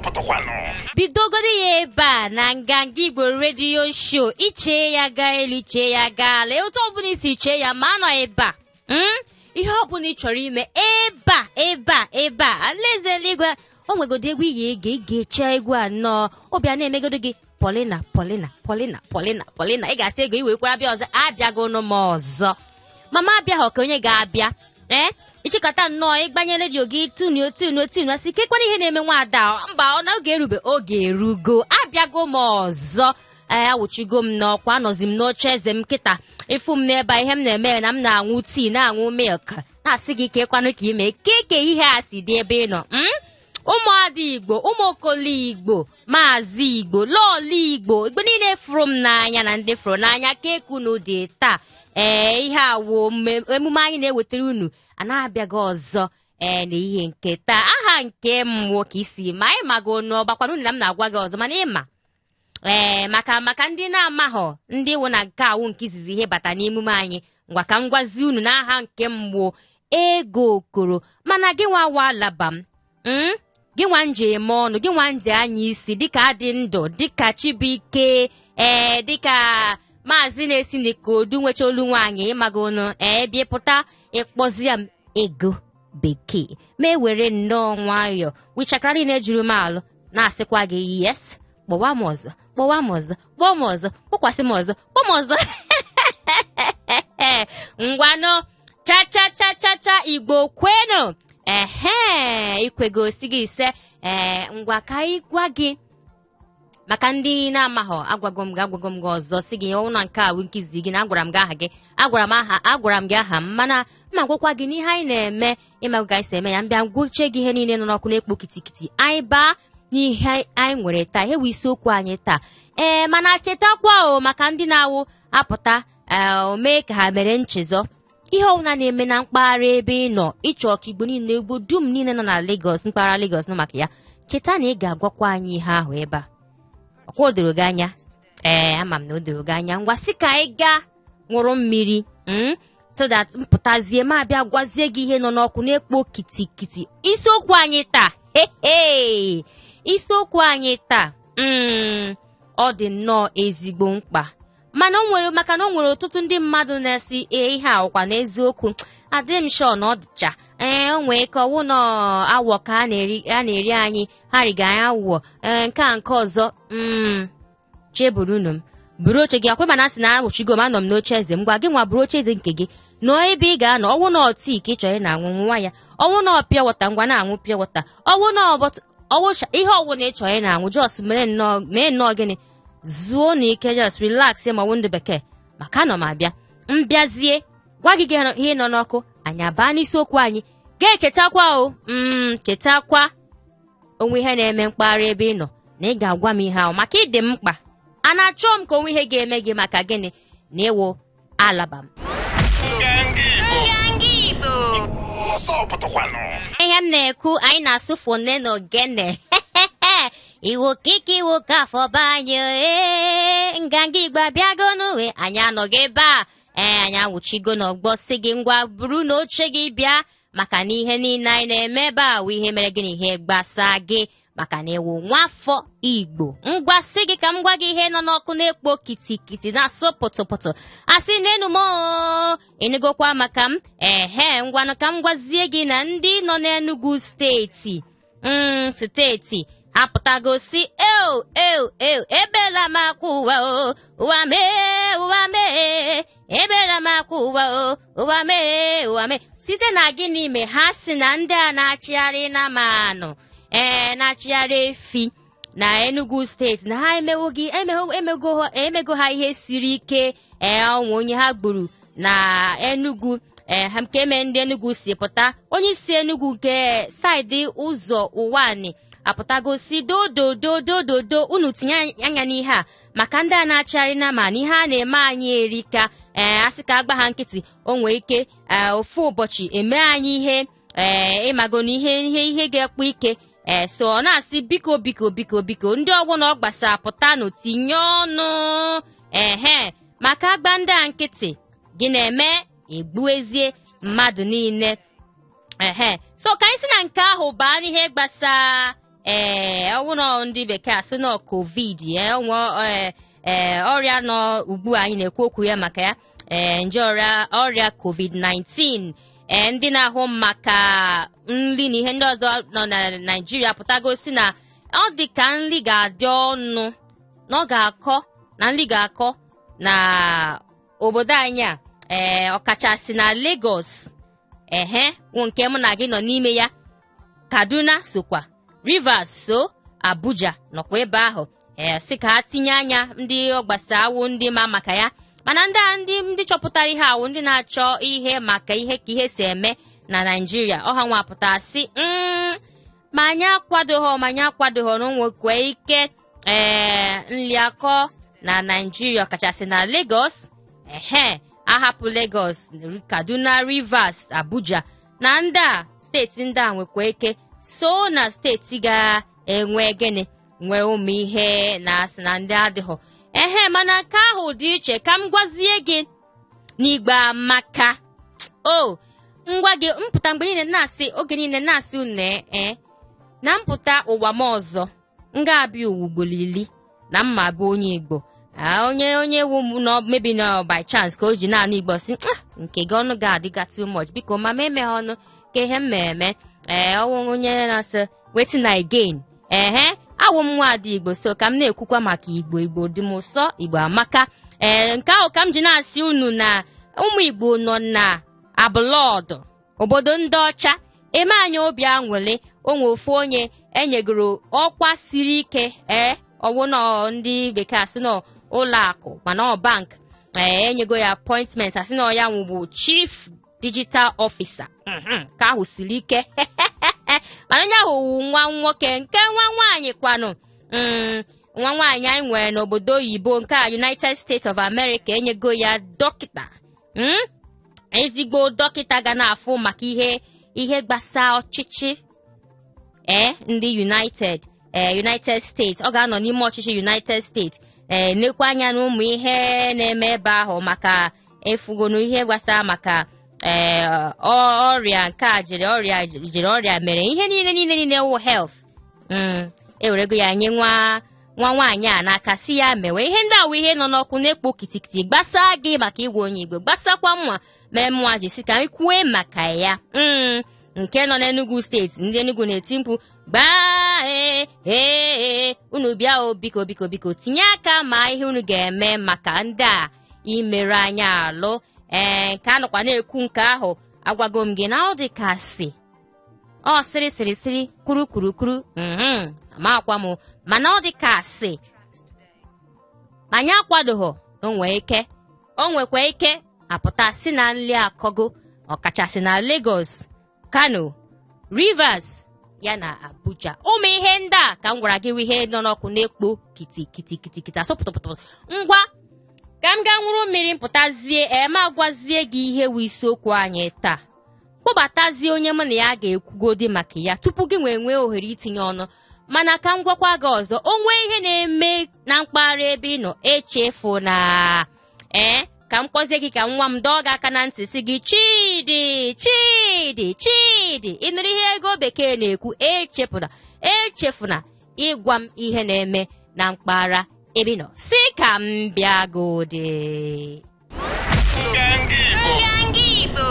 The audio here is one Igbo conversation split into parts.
pụtakwanụ. Bidogoro ya ebe a na Nganga Igbo Radio Show. Iche ya gaa elu, iche ya gaa ala, otu ọbụla isi chee ya ma anọ ebe a. Ihe ọbụla ị chọrọ ime ebe a, ebe a, ebe a, alaeze eluigwe, o nwegodo egwu ị ga-ege, ị ga-eche egwu a nnọọ, obi a na-emegodo gị Paulina, Paulina, Paulina, Paulina, Paulina. Ị ga-asị ego iwekwa abịa ọzọ, abịago m ọzọ. Mama abịaghị ka onye ga-abịa. Ee, ịchịkọta nnọọ, ịgbanye redio gị, tunuo, tunuo, tunuo, asị kekwana ihe na-eme nwaada. Mba, ọ na oge erube, oge erugo, abịago m ọzọ. Ee, awụchigo m n'ọkwa, anọzi m n'oche eze m kịta. Ịfụ m n'ebe a, ihe m na-eme na m na-aṅụ tii, na-aṅụ milk, na-asị gị kekwanụ ka ime keke ihe a si dị ebe ị nọ. Ụmụada Igbo, ụmụ okolo Igbo, maazị Igbo, lọọlọ Igbo, Igbo niile fụrụ m n'anya na ndị fụrụ n'anya, ka unu dị taa. Ee, ihe a wụ emume anyị na-ewetara unu a na-abịaghị ọzọ. Ee, na ihe nke taa, aha nke m nwoke isi ma anyị mago n'ọgbakwana unu na m na-agwa gị ọzọ, mana ịma ee, maka ndị na-amaghọ, ndị wụ na nke awụ nke izizi ihe bata n'emume anyị, ngwa ka m gwazi unu n'aha nke mgbo Ego Okoro. Mana gị nwa walaba m, gị nwa nje eme ọnụ, gị nwa nje anya isi, dịka adị ndụ, dịka Chibuike, ee, dịka maazị na-esi n'Ikodu nwecha olu nwaanyị, ịmago ụnụ. Ee, bịa pụta ịkpọzi ya m Ego Bekee, ma ewere nnọọ nwayọọ wichakara niile juru m alụ, na-asịkwa gị yes, kpọwa m ọzọ, kpọwa m ọzọ, kpọọ m ọzọ, kpọkwasị m ọzọ, kpọọ m ọzọ. Ngwanụ, cha cha cha cha cha, Igbo kwenu. Ehe, ikwegosi gị ise. Ee, ngwa ka anyị gwa gị maka ndị na-amaghọ, agwago m gị, agwago m gị ọzọ, si gị ọnwụ na nke a wụ nkụzi gị na agwara m gị aha gị, agwara m aha, agwara m gị aha m, mana mma gwakwa gị n'ihe anyị na-eme, ịmago ka anyị si eme ya. Mbịa gwuche gị ihe niile nọ n'ọkụ na-ekpo kitikiti, anyị baa n'ihe anyị nwere taa, ihe wụ isiokwu anyị taa. Ee, mana chetakwa o, maka ndị na-awụ apụta, ee, o mee ka ha mere nchezọ, ihe ọbụla na-eme na mpaghara ebe ị nọ, ịchọ ka Igbo niile, Igbo dum niile nọ na Lagos, mpaghara Lagos nọ maka ya, cheta na ị ga-agwakwa anyị ihe ahụ ebe a. Ọkwa o doro gị anya? Ee, ama m na o doro gị anya. Ngwa, sị ka anyị gaa ṅụrụ mmiri, so that mpụtazie ma abịa gwazie gị ihe nọ n'ọkụ na-ekpo kitikiti, isiokwu anyị taa. Hehe, isiokwu anyị taa, ọ dị nnọọ ezigbo mkpa, mana o nwere, maka na o nwere ọtụtụ ndị mmadụ na-esi, ee, ihe a ọkwa n'eziokwu? Adị m sure na ọ dịcha. Ee, o nwee ka ọwụ nọ awọ ka a na-eri anyị, ha riga anyị awụọ. Ee, nke a nke ọzọ, cheburunu m buru oche gị akwe, mana asị na awụchigo m, anọ m n'oche eze m. Gwa gị nwa, buru oche eze nke gị nọọ ebe ị ga-anọ. Ọwụ na tii ka ị chọrọ ị na-aṅụ, nwa ya. Ọwụ na pure water, ngwa na-aṅụ pure water. Ọwụ na ọwụ ihe ọwụ na ị chọrọ ị na-aṅụ, just mere nnọọ, mee nnọọ gịnị, zuo na ike, just relax, ma ọwụ ndị bekee, maka anọ m abịa mbịazie gwa gị ihe nọ n'ọkụ. Anyị abaa n'isiokwu anyị. Ga-echetakwa o, chetakwa onwe ihe na-eme mpaghara ebe ị nọ na ị ga-agwa m ihe ahụ, maka ịdị m mkpa. A na-achọ m ka onwe ihe ga-eme gị, maka gịnị na ịwụ alaba m. Nganga Igbo. Nganga Igbo. Ọsọ pụtakwanụ. Ihe m na-ekwu, anyị na-asụ fone na ogene iwu kiki iwu ka afọ banye. Ee, Nganga Igbo abịago n'uwe anyị, anọghị ebe a. Ee, anyị awụchigo n'ọgbọ, si gị ngwa, buru n'oche gị bịa, maka na ihe niile anyị na-eme ebe a wụ ihe mere gị na ihe gbasa gị, maka na ịwụ nwafọ Igbo. Ngwa, sị gị ka m gwa gị ihe nọ n'ọkụ na-ekpo kitikiti, na-asụ pụtụpụtụ, asị n'enu m ịnụgokwa maka m. Ehe, ngwanụ, ka m gwazie gị na ndị nọ n'Enugu steeti, steeti apụtago si eo eo eo, ebela m akwa ụwa o, ụwa mee, ụwa mee, ebela m akwa ụwa o, ụwa mee, ụwa mee. Site na gịnị mee? Ha si na ndị a na-achịgharị na manụ, ee, na-achịgharị efi na Enugu steeti, na ha emewo gị, emego ha ihe siri ike. Ee, ọnwụ onye ha gburu na Enugu, ee, ha nke mee ndị Enugu si pụta, onye isi Enugu nke side ụzọ ụwani apụtagosi dodododododo, unu tinye anya n'ihe a, maka ndị a na-achịgharị na ma na ihe a na-eme anyị erika. Ee, asị ka agba ha nkịtị, o nwee ike, ee, ofu ụbọchị eme anyị ihe. Ee, ịmago na ihe ga-ekpu ike. Ee, so ọ na-asị, biko, biko, biko, biko, ndị ọgbọ na ọ gbasa pụtanụ tinye ọnụ. Ehe, maka agba ndị a nkịtị gị na-eme egbuezie mmadụ niile. Ehe, so ka anyị si na nke ahụ baa n'ihe gbasa Ee, ọ bụrụ na ndị bekee asị na COVID, ee, onwe ee ọrịa nọ ugbu a anyị na-ekwu okwu ya maka ya, ee, nje ọrịa COVID-19. Ee, ndị na-ahụ maka nri na ihe ndị ọzọ nọ na Naịjirịa pụtago si na ọ dị ka nri ga-adị ọnụ, na ọ ga-akọ, na nri ga-akọ na obodo anyị a, ee, ọkachasị na Lagos, ehe, wụ nke mụ na gị nọ n'ime ya. Kaduna sokwa, Rivers so, Abuja nọkwa ebe ahụ. Ee, sị ka ha tinye anya, ndị ọgbasa awụ ndị ma maka ya, mana ndị a ndị chọpụtara ihe awụ ndị na-achọ ihe maka ihe ka ihe si eme na Naịjirịa, ọha nwapụta sị ma anyị akwadoghọ, ma anyị akwadoghọ na o nwekwa ike, ee, nli akọ na Naịjirịa, ọkachasị na Lagos. Ehe, ahapụ Lagos, Kaduna, Rivers, Abuja na ndị a, steeti ndị a nwekwa ike so na steeti ga-enwe gịnị, nwee ụmụ ihe na-asị na ndị adịghọ. Ehe, mana nke ahụ dị iche. Ka m gwazie gị n'igbe amaka o ngwa gị mpụta mgbe niile na-asị, oge niile na-asị unu ee na mpụta ụwa m ọzọ m ga-abịa ụwa ugboro 10 na mma bụ onye Igbo. Onye wu m na maybe na by chance ka o ji naanị Igbo si, "Ah, nke gị ọnụ ga-adịga too much, biko ma m emeghe ọnụ ka ihe m eme." Ee, ọwụ onye na-asị, "Wetin I gain?" Ehe, awụ m nwaada Igbo, so ka m na-ekwukwa maka Igbo. Igbo dị m ụsọ, Igbo amaka. Ee, nke ahụ ka m ji na-asị unu na ụmụ Igbo nọ na abroad, obodo ndị ọcha, eme anyị obi aṅụrị. Onwe ofu onye enyegoro ọkwa siri ike, ee, ọwụ nọ ndị bekee asị nọ ụlọ akụ, mana ọ bank. Ee, enyego ya appointment, asị na ya nwụ bụ chief digital officer. Ka ahụ siri ike, mana onye ahụ wụ nwa nwoke. Nke nwa nwaanyị kwanụ, nwa nwaanyị anyị nwere n'obodo oyibo nke a, United States of America, enyego ya dọkịta, ezigbo dọkịta ga na-afụ maka ihe gbasa ọchịchị, ee, ndị United, ee, United States. Ọ ga-anọ n'ime ọchịchị United States, ee, nekwa anya na ụmụ ihe na-eme ebe ahụ, maka efugonu ihe gbasara maka, ee, ọrịa nke a jiri ọrịa jiri ọrịa mere ihe niile niile niile wụ health. Ewerego ya nye nwa nwa nwaanyị a n'aka, si ya mewe ihe ndị awụ ihe nọ n'ọkụ na-ekpo kitikiti gbasaa gị maka igwe onye Igbo, gbasakwa nwa mere mnwa ji si ka anyị kwue maka ya. Nke nọ n'Enugu Steeti, ndị Enugu na-eti mkpu gbaa, ee ee, unu bịa o, biko biko biko, tinye aka ma ihe unu ga-eme maka ndị a imere anyị alụ. Ee, nke a nọkwa na-ekwu nke ahụ, agwago m gị na ọ dị ka si ọ sịrị sịrị sịrị kwuru kwuru kwuru, amakwa m, mana ọ dị ka asị ma anyị akwadoghọ o nwee ike, o nwekwa ike apụta si na nli akọgo, ọkachasị na Lagos, Kano, Rivers ya na Abuja. Ụmụ ihe ndị a ka m gwara gị wụ ihe nọ n'ọkụ na-ekpo kiti kiti kiti kiti, asọ pụtụpụtụ. Ngwa, ka m gaa nwụrụ mmiri, mpụtazie ema gwazie gị ihe wụ isiokwu anyị taa, kpọbatazie onye mụ na ya ga-ekwugodi maka ya tupu gị nwee nwee ohere itinye ọnụ. Mana ka m gwakwa gị ọzọ, o nwee ihe na-eme na mpaghara ebe ị nọ, echefu na ee ka m kpọzie gị, ka nwa m dọọ gị aka na ntị, si gị, "Chidi, Chidi, Chidi, ị nụrụ ihe ego bekee na-ekwu?" Echefuna, echefuna ịgwa m ihe na-eme na mpaghara ebe ị nọ, si ka m bịa godi. Nganga Igbo. Nganga Igbo.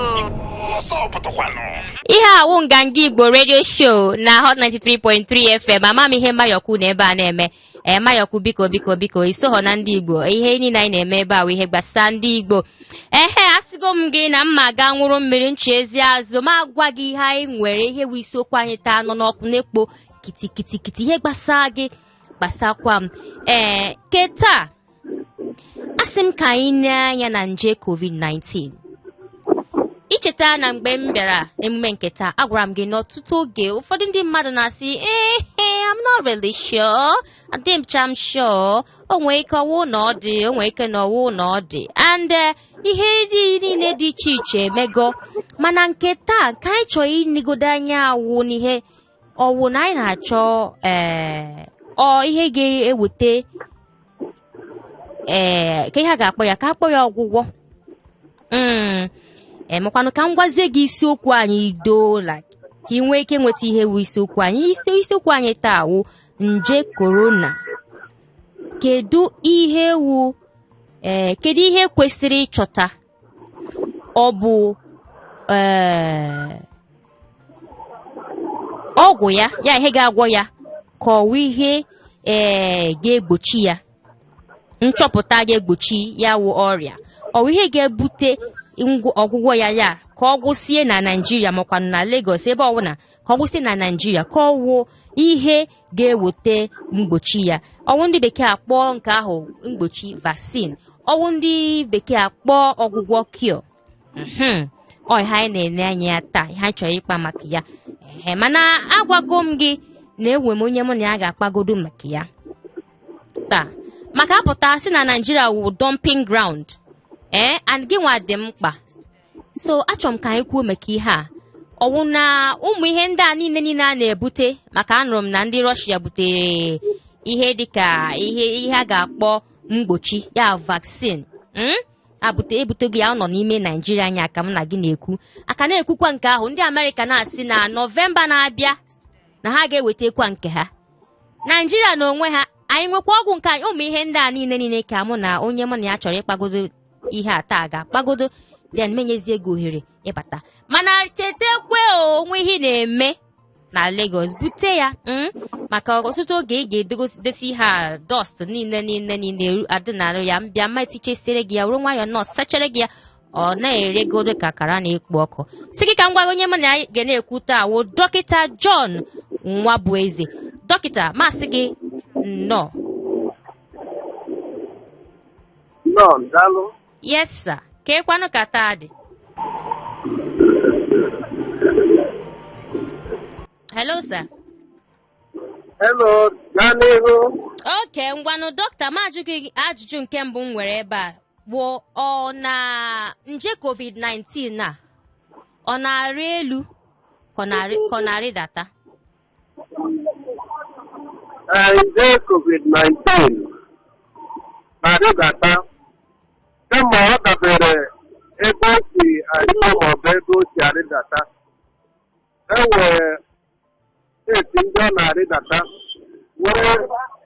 Ọsọ pụtakwanụ. Ihe awụ Nganga Igbo Radio Show na Hot 93.3 FM. Ama m ihe Mayọkwu na ebe a na-eme. Ee, Mayọkwu, biko biko biko, isoghọ na ndị Igbo. Ihe niile anyị na-eme ebe a wụ ihe gbasa ndị Igbo. Ehe, asịgo m gị na mma ga nwụrụ mmiri ncha ezi azụ ma gwa gị ihe anyị nwere, ihe wụ isiokwu anyị taa nọ n'ọkụ na-ekpo kitikitikiti, ihe gbasa gị gbasakwa m. Ee, keta asị m ka anyị nee anya na nje COVID-19. Icheta na mgbe m bịara emume nke taa, agwara m gị n'ọtụtụ oge ụfọdụ ndị mmadụ na-asị, "Ee, I'm not really sure, adị m cham sure, o nwee ike ọwụ na ọ dị, o nwee ike na ọwụ na ọ dị," and ihe dị niile dị iche iche emego. Mana nke taa nke anyị chọrọ inegodo anya awụ n'ihe ọwụ na anyị na-achọ, ee, ọ ihe ga-eweta, ee, ka ihe a ga-akpọ ya, ka akpọ ya ọgwụgwọ. Emekwanụ ka m gwazie gị isiokwu anyị doo like Ka ị nwee ike nweta ihe wu isiokwu anyị. Isiokwu anyị taa wụ nje korona. Kedu ihe wu kedu ihe kwesịrị ịchọta? Ọ bụ ọgwụ ya, ya ihe ga-agwọ ya, ka ọ wụ ihe ga-egbochi ya, nchọpụta ga-egbochi ya wụ ọrịa, ọ wụ ihe ga-ebute ọgwụgwọ ya, ya ka ọ gwụsie na Naịjirịa makwa na Lagos, ebe ọbụla, ka ọ gwụsie na Naịjirịa, ka ọ wụ ihe ga-eweta mgbochi ya. Ọwụ ndị bekee akpọọ nke ahụ mgbochi, vaccine, ọwụ ndị bekee akpọọ ọgwụgwọ, cure. Ọ ihe anyị na-ene anya ya taa, ihe anyị chọrọ ịkpa maka ya. Ehe, mana agwago m gị na enwe m onye mụ na ya ga-akpagodo maka ya taa, maka apụta sị na Naijiria wụ dumping ground, and gị nwa dị mkpa. So achọrọ m ka anyị kwuo maka ihe a, ọwụ na ụmụ ihe ndị a niile a na-ebute, maka anụrụ m na ndị Rọshia butere ihe dịka ihe a ga-akpọ mgbochi ya, vaccine, Abute ebutego ya, ọ nọ n'ime Naijiria anyị aka m na gị na-ekwu aka na-ekwukwa nke ahụ. Ndị Amerịka na-asị na Nọvemba na-abịa na ha ga-ewetakwa nke ha. Naijiria na onwe ha, anyị nwekwa ọgwụ nke anyị? Ụmụ ihe ndị a niile ka mụ na onye mụ na ya chọrọ ịkpagodo ihe a taa ga-akpagodo, then menyezie gị ohere ịbata. Mana chetakwe, onwe ihe ị na-eme na Lagos, bute ya, maka ọtụtụ oge ị ga-edosi ihe a, dust niile adịnarụ ya. Mbịa ma etichesiere gị ya, were nwayọọ nọọsụ sachere gị ya, ọ na-eregodo ka akara na-ekpo ọkụ. Si gị ka m gwa gị, onye mụ na ya ga na-ekwu taa wụ Dọkịta John Nwabueze. Dọkịta, masị gị nnọọ. Nnọọ, daalụ. Yes sir, keekwanụ ka taa dị? Hello sir. Hello, gaa n'ihu. Okay, ngwanụ dọkịta, m ajụ gị ajụjụ nke mbụ m nwere ebe a bụ, ọ na nje COVID-19 a, ọ na-arị elu ka ọ na-arịdata? Ee, nje COVID-19 na-arịdata, kama ọ dabere ebe o si arịgo maọbụ ebe o si arịdata. E nwere steeti ndị ọ na-arịdata, nwere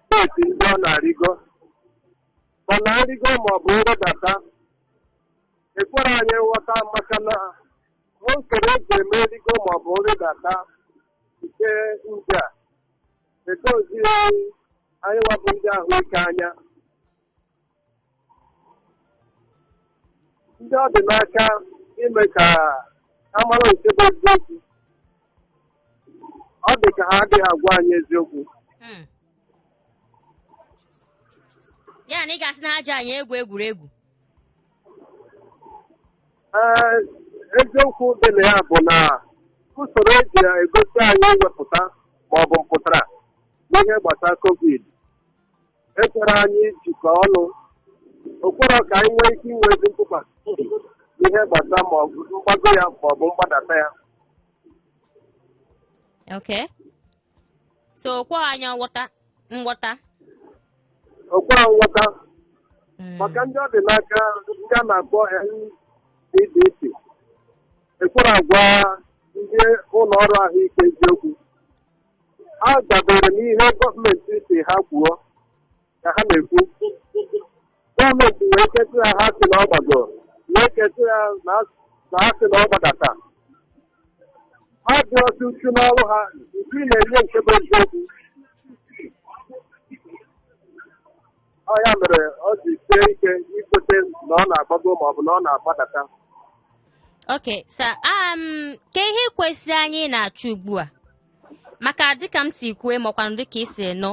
steeti ndị ọ na-arịgo. Mana nrịgo maọbụ nrịdata ekwere anyị nghọta, maka na usoro eji eme nrịgo maọbụ nrịdata nke nje a edozighị anyị wapụ ndị ahụike anya. Ndị ọ dị n'aka ime ka a mara nke bụ eziokwu, ọ dị ka ha adịghị agwa anyị eziokwu. Ya na ị ga-asị na ha ji anyị egwu egwuregwu? Ee, eziokwu dị na ya bụ na usoro eji egosi anyị mwepụta maọbụ mpụtara n'ihe gbasara COVID ekwere anyị jikọ ọnụ, o kwere ka anyị nwee ike inwe ezi ntụkwasị obi n'ihe gbasara maọbụ mgbago ya maọbụ mgbadata ya. Okay, so kwa anyị nghọta. O kwere nghọta maka ndị ọ dị n'aka, ndị a na-akpọ NCDC, ekwere agwa ndị ụlọ ọrụ ahụike eziokwu. Ha dabere n'ihe gọọmenti si ha kwuo ka ha na-ekwu. Gọọmenti nwee ike sị ha ha sị na ọ gbago, nwee ike sị ha na ha sị na ọ gbadata. Ha dị ọsọ uchu n'ọrụ ha nke ị na-enye nke bụ eziokwu. Ọ ya mere ọ ji sie ike ikwete na ọ na-agbago ma ọ bụ na ọ na-agbadata. Okay sir, ke ihe kwesịrị anyị na-achọ ugbu a, maka dịka m si kwue makwanụ dịka ị si nụ,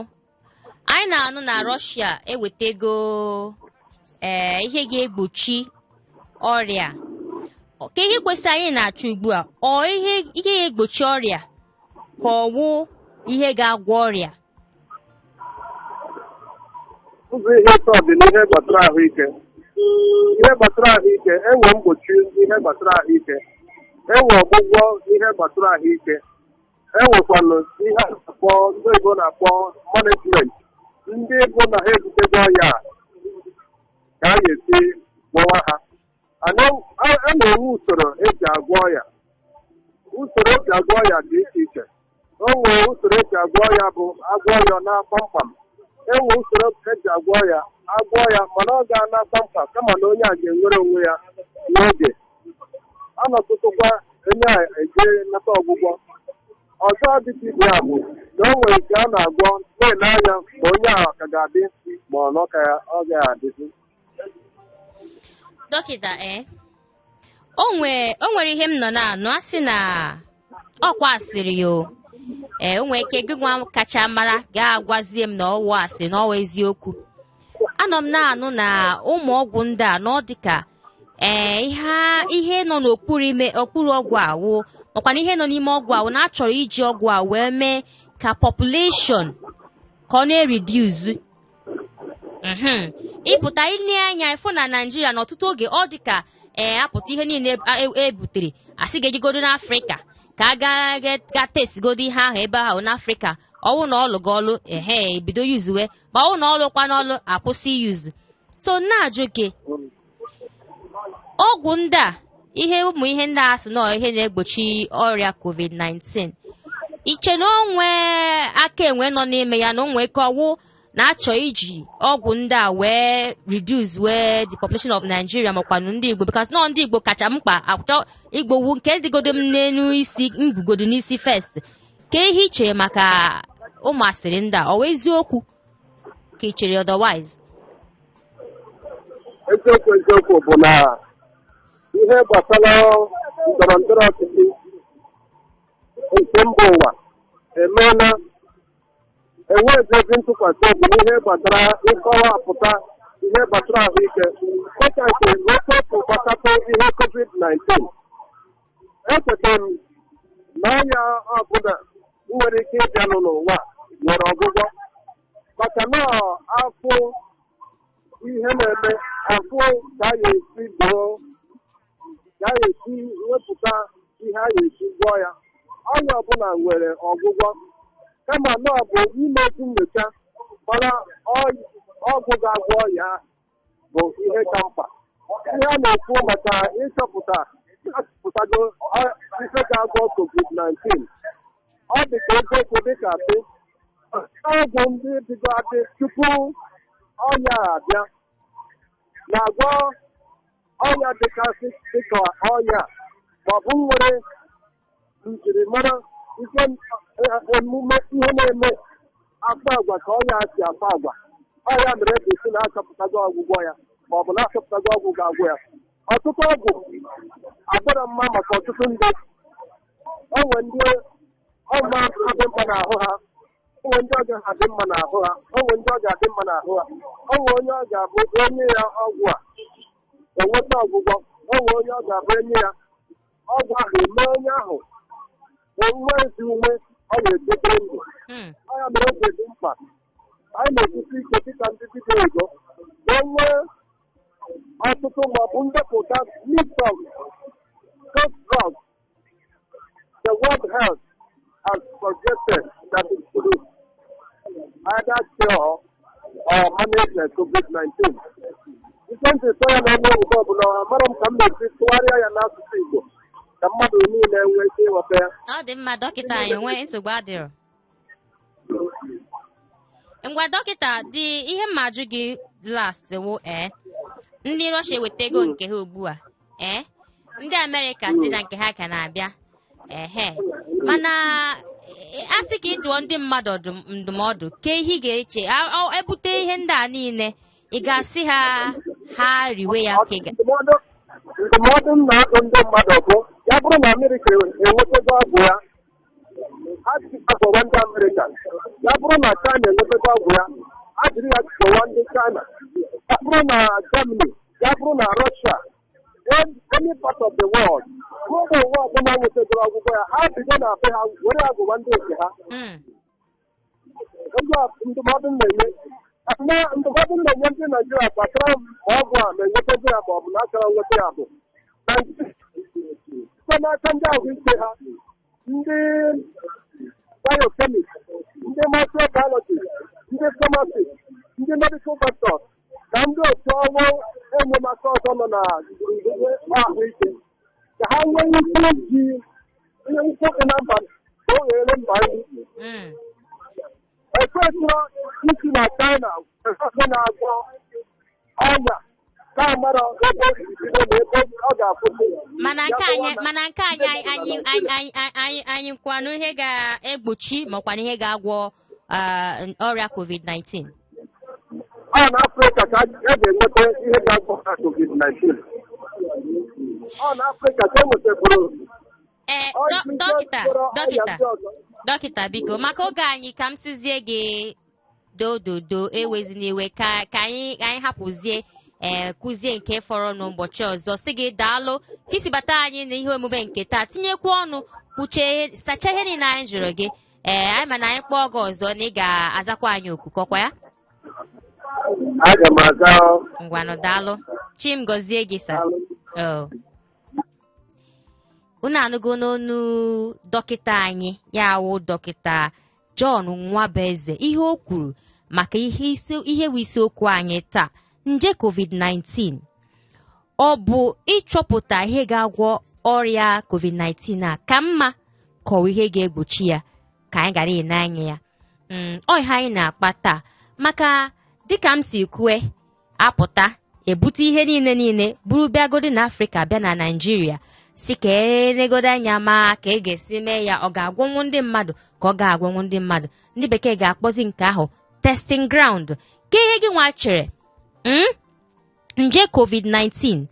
anyị na-anụ na Russia ewetego ihe ga-egbochi ọrịa. Ke ihe kwesịrị anyị na-achọ ugbu a, ọ ihe ga-egbochi ọrịa ka ọ wụ ihe ga-agwọ ọrịa? Ụzọ ihe ịtọ dị n'ihe gbasara ahụike. Ihe gbasara ahụike, enwe mgbochi ihe gbasara ahụike, enwe ọgwụgwọ ihe gbasara ahụike, enwekwanụ ihe a na-akpọ, ndị oyibo na-akpọ management, ndị bụ na ha ebutego ọya a, ka a ga-esi gwọwa ha. A na-enwe usoro eji agwọ ọya. Usoro eji agwọ ọya dị iche iche. O nwere usoro eji agwọ ọya bụ agwọ ya na kpamkpam. Enwe usoro eji agwọ ya, agwọ ya mana ọ ga na kpamkpam, kama na onye a ga-enwere onwe ya n'oge. A nọtụtụkwa onye a eje nata ọgwụgwọ. Ọzọ dịka ibe ya bụ na o nwere nke a na-agwọ na-ele anya ma onye a ka ga-adị ma ọ nọ ka ya ọ gaghị adịzi. Dọkịta, ee, o nwere ihe m nọ na-anụ, asị na ọkwa asịrị ya o. Ee, o nwere ike gị nwa kacha mara ga-agwazie m na ọwụ asị na ọwụ eziokwu. Anọ m na-anụ na ụmụ ọgwụ ndị a na ọ dịka ee ihe nọ n'okpuru ime okpuru ọgwụ awụ, makwa na ihe nọ n'ime ọgwụ awụ na achọrọ iji ọgwụ a wee mee ka population ka ọ na-ereduce. Ịpụta ile anya ịfụ na Naijiria n'ọtụtụ oge ọ dị ka ee apụta ihe niile e butere, asị ga-ejigodo n'Afrịka ka a ga testigodo ihe ahụ ebe ahụ n'Afrịka. Ọwụ na ọlụ gị ọlụ, ehe, ebido yuzuwe, ma ọwụ na ọlụkwa n'ọlụ, akwụsị yuzu. So na-ajụ gị, ọgwụ ndị a, ihe ụmụ ihe ndị a sị nọ ihe na-egbochi ọrịa COVID-19, iche na onwe aka enwe nọ n'ime ya, na onwe ka ọwụ na-achọ iji ọgwụ ndị a wee reduce wee the population of Nigeria, makwanụ ndị Igbo, because nọ ndị Igbo kacha mkpa achọ Igbo wu nke dịgodo m n'elu isi mbugodo n'isi first. Ka ihe i chere maka ụmụ asịrị ndị a, ọ wụ eziokwu ka ị chere otherwise? Eziokwu, eziokwu bụ na ihe gbasara ndọrọ ndọrọ ọchịchị nke mba ụwa emeela enweghị ezi ntụkwasị obi n'ihe gbasara ịkọwapụta ihe gbasara ahụike, ọkachasị otu gbasatụ ihe COVID-19. Echetara m na ọrịa ọbụla nwere ike ịbịanụ n'ụwa nwere ọgwụgwọ, maka na afụ ihe na-eme afụ ka a ga-esi gboo, ka a ga-esi wepụta ihe a ga-esi gwọọ ya. Ọrịa ọbụla nwere ọgwụgwọ, kama na ọ bụ ime ezi nyocha mara ọgwụ ga-agwọ ọrịa ahụ bụ ihe ka mkpa. Ihe a na-ekwu maka ịchọpụta achọpụtago ife ga-agwọ COVID-19, ọ dị ka eziokwu, dịka asị ọgwụ ndị dịgo adị tupu ọrịa a abịa na-agwọ ọrịa dịkasị dịka ọrịa maọbụ nwere njirimara ife emume ihe na-eme akpa agwa ka ọrịa si akpa agwa. Ọrịa mere eji si na-achọpụtago ọgwụgwọ ya maọbụ na-achọpụtago ọgwụ ga-agwụ ya. Ọtụtụ ọgwụ adịrọ mma maka ọtụtụ ndị. Onwe ndị ọma adị mma n'ahụ ha, onwe ndị ọ ga-adị mma n'ahụ ha, onwe ndị ọ ga-adị mma n'ahụ ha. Onwe onye ọ ga-abụ onye ya ọgwụ a enweta ọgwụgwọ, onwe onye ọ ga-abụ enye ya ọgwụ ahụ eme onye ahụ onwe ezi ume ọ ga-edotere ndụ. Ọ ya mere o ji dị mkpa anyị na-ekwusi ike dịka ndị dibịa oyibo ka e nwee ọtụtụ maọbụ ndepụta list of those drugs the World Health has suggested that it should either cure or manage the COVID-19. Ife ntị sọ ya n'ọnụ oyibo bụ na amara m ka m na-esi tụgharịa ya n'asụsụ Igbo ka mmadụ niile nwee ike ịghọta ya. Ọ dị mma, dọkịta anyị, nwee nsogbu adịrọ. Ngwa dọkịta, dị ihe mma ajụ gị last wụ, ee, ndị Russia eweta ego nke ha ugbu a, ee, ndị Amerịka si na nke ha ka na-abịa, ehe, mana a sị ka ị dụọ ndị mmadụ ndụmọdụ ke ihe ị ga-eche ebute ihe ndị a niile, ị ga-asị ha ha riwe ya ka ị Ndụmọdụ m na-adụ ndị mmadụ bụ, ya bụrụ na Amerịka enwetago ọgwụ ya, ha agwọwa ndị Amerịka. Ya bụrụ na China enwetago ọgwụ ya, ha jiri ya gwọwa ndị China. Ya bụrụ na Germany, ya bụrụ na Russia, any part of the world, mba ụwa ọbụla nwetagoro ọgwụgwọ ya, ha bido na be ha were ya gwọwa ndị nke ha. Ndị a, ndụmọdụ m na-enye na ndụmọdụ m na-enye ndị Naijiria gbasara ma ọgwụ a na-enwetago ya ma ọ bụ na achọrọ nweta ya bụ na site n'aka ndị ahụike ha, ndị biochemist, ndị microbiologist, ndị pharmacist, ndị medical doctors na ndị otu ọrụ enyemaka ọzọ nọ na gburugburu ahụike, ka ha nwee ike iji ihe mba anyị. Ekwesịrọ isi na China ndị na-agwọ ọrịa na-amara ebe o si bido na ebe ọ ga-akwụsị. Mana nke anyị, mana nke anyị anyị anyị anyị anyị anyị kwanụ ihe ga-egbochi makwanụ ihe ga-agwọ ọrịa COVID-19. Ọ na Afrịka ka a ga-enweta ihe ga-agwọ ha COVID-19. Ọ na Afrịka ka e nwetakwuru Ee, ọrịa ndị dọkịta, gwọrọ ọrịa dọkịta, ndị ọzọ. Dọkịta, biko, maka oge anyị, ka m sizie gị dododo, ewezina iwe, ka anyị hapụzie, ee, kụzie nke fọrọ n'ụbọchị ọzọ. Si gị daalụ ka isi bata anyị na ihe omume nke taa, tinyekwa ọnụ, kwuche, sachaa ihe niile anyị jụrụ gị. Ee, anyị ma na anyị kpọọ gị ọzọ na ị ga-azakwa anyị okuku, ọkwa ya? Aga m aza. Ngwanụ, daalụ, Chim gọzie gị sa. Oh. Unu anụgo n'onu dọkịta anyị, ya wụ Dọkịta John Nwabueze, ihe o kwuru maka ihe bụ isiokwu anyị taa, nje COVID-19. Ọ bụ ịchọpụta ihe ga-agwọ ọrịa COVID-19 a ka mma, ka ọ ihe ga-egbochi ya ka anyị gara ene anya ya? Ọ ihe anyị na-akpa taa, maka dịka m si kwue, apụta ebute ihe niile niile buru bịagodi na Afrịka, bịa na Naịjirịa, si ka elegodo anya ma ka ị ga-esi mee ya, ọ ga-agwọnwu ndị mmadụ ka ọ ga-agwọnwu ndị mmadụ. Ndị bekee ga-akpọzi nke ahụ testing ground. Ka ihe gị nwa chere, Nje COVID-19,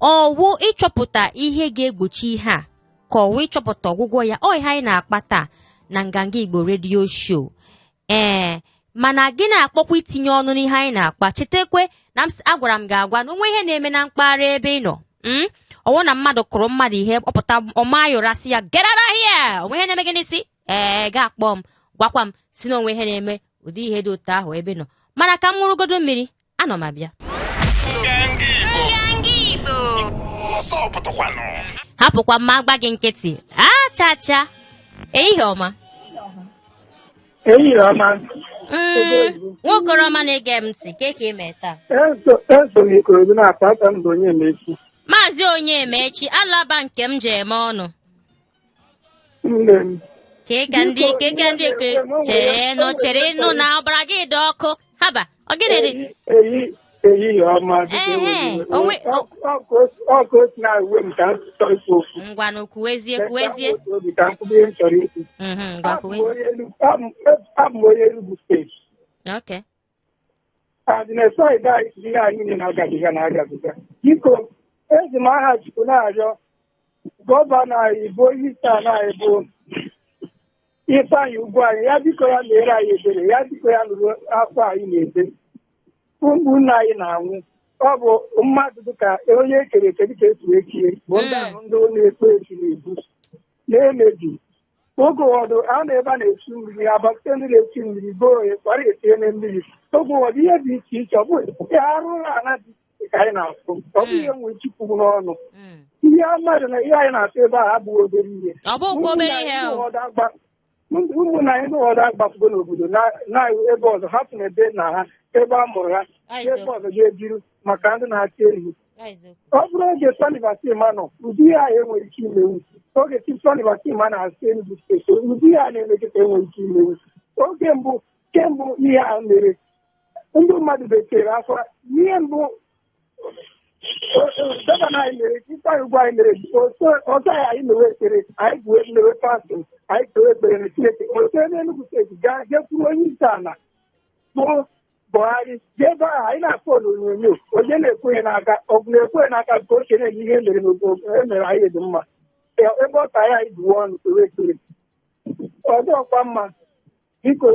ọwụ ịchọpụta ihe ga-egbochi ihe a, ka ọwụ ịchọpụta ọgwụgwọ ya? Ọ ihe anyị na-akpa taa na Nganga Igbo Radio Show. Ee, mana gị na-akpọkwa itinye ọnụ n'ihe anyị na-akpa, chetakwe na agwara m gị agwa na onwe ihe na-eme na mpaghara ebe ị nọ, Ọwụ na mmadụ kụrụ mmadụ ihe, ọpụta ọma sị ya get out of here, onwe ihe na-eme gị n'isi, ee, ga-akpọ m, gwakwa m si na onwe ihe na-eme ụdị ihe dị otu ahụ ebe ị nọ. Mana ka m ṅụrụgodo mmiri, anọ m abịa. Nganga Igbo. Nganga Igbo. Ọsọ pụtakwanụ. Hapụkwa mma agba gị nkịtị. Acha acha, ehihie ọma. Ehihie ọma. Nwokoroma na-ege m ntị, ka ka ime taa? Eso m Ikorodu na-akpa aka m bụ onye mechi. Maazị Onyemaechi, alaba nke m ji eme ọnụ. Nne m. Ka ndị ka ndị eke chere nụ, chere nụ na ọbara gị dị ọkụ. Haba, ọ gịnị dị? Ehihie ọma. Ehe, Ọkụ osi na uwe m ka m chọrọ ikwu okwu. Ngwanụ, kwuwezie, kwuwezie. Obi ka m kwube ihe m chọrọ ikwu. Ngwa, kwuwezie. Abụ m onye Enugu Steeti. Adị na side anyị, ihe anyị niile na-agabiga. Biko, eji m aha Chukwu na-arịọ gọvanọ anyị bụ onye isi ala anyị bụ Ifeanyị Ugwuanyi, ya biko ya mere anyị ebere, ya biko ya nụrụ afọ anyị na-ebe. Ụmụnne anyị na-anwụ. Ọ bụ mmadụ dịka onye ekere eke, dịka esi ekie bụ ndị ahụ ndị na-ekpo echu na-ebu na-emebi. Oge ụfọdụ a na ebe a na-echu mmiri, agbapụta ndị na-echu mmiri boo kwara etinye na mmiri. Oge ụfọdụ ihe dị iche iche, ọ bụ ihe arụrụ ala dị iche ka anyị na-afụ, ọ bụ ihe nwe Chukwu n'ọnụ. Ihe mmadụ na ihe anyị na-atụ ebe a abụghị obere ihe. Ọ bụghịkwa obere ihe o. Ụmụnna anyị ndị ụfọdụ agbapụgo n'obodo na ebe ọzọ, hapụ na ebe na ha, ebe a mụrụ ha, ebe ọzọ ga-ebiru maka ndị na-achị ehi. Ọ bụrụ oge Sani Basim nọ, ụdị ihe ahụ enweghị ike imewu. Oge Sani Basim na-asị Enugu Steeti, ụdị ihe a na-eme kịta enweghị ike imewu. Oge mbụ, kemgbe ihe a mere, ndị mmadụ betere akwa. Ihe mbụ gọvanọ anyị mere, Ifeanyị Ugwuanyi mere, ọzọ anyị mewe ekpere, anyị bụ mewe fasting, anyị kpewe ekpere na Chineke otu ebe Enugu Steeti gaa jekwuru onye isi ala bụ Buhari, jee ebe ahụ anyị na-afụ onyonyo onye na-ekwenye n'aka, ọ bụ na-ekwenye n'aka nke oche na ihe mere n'obodo emere anyị dị mma, ebe ọ ka ya anyị buwe ọnụ kpewe ekpere. Ọdụ mma, biko,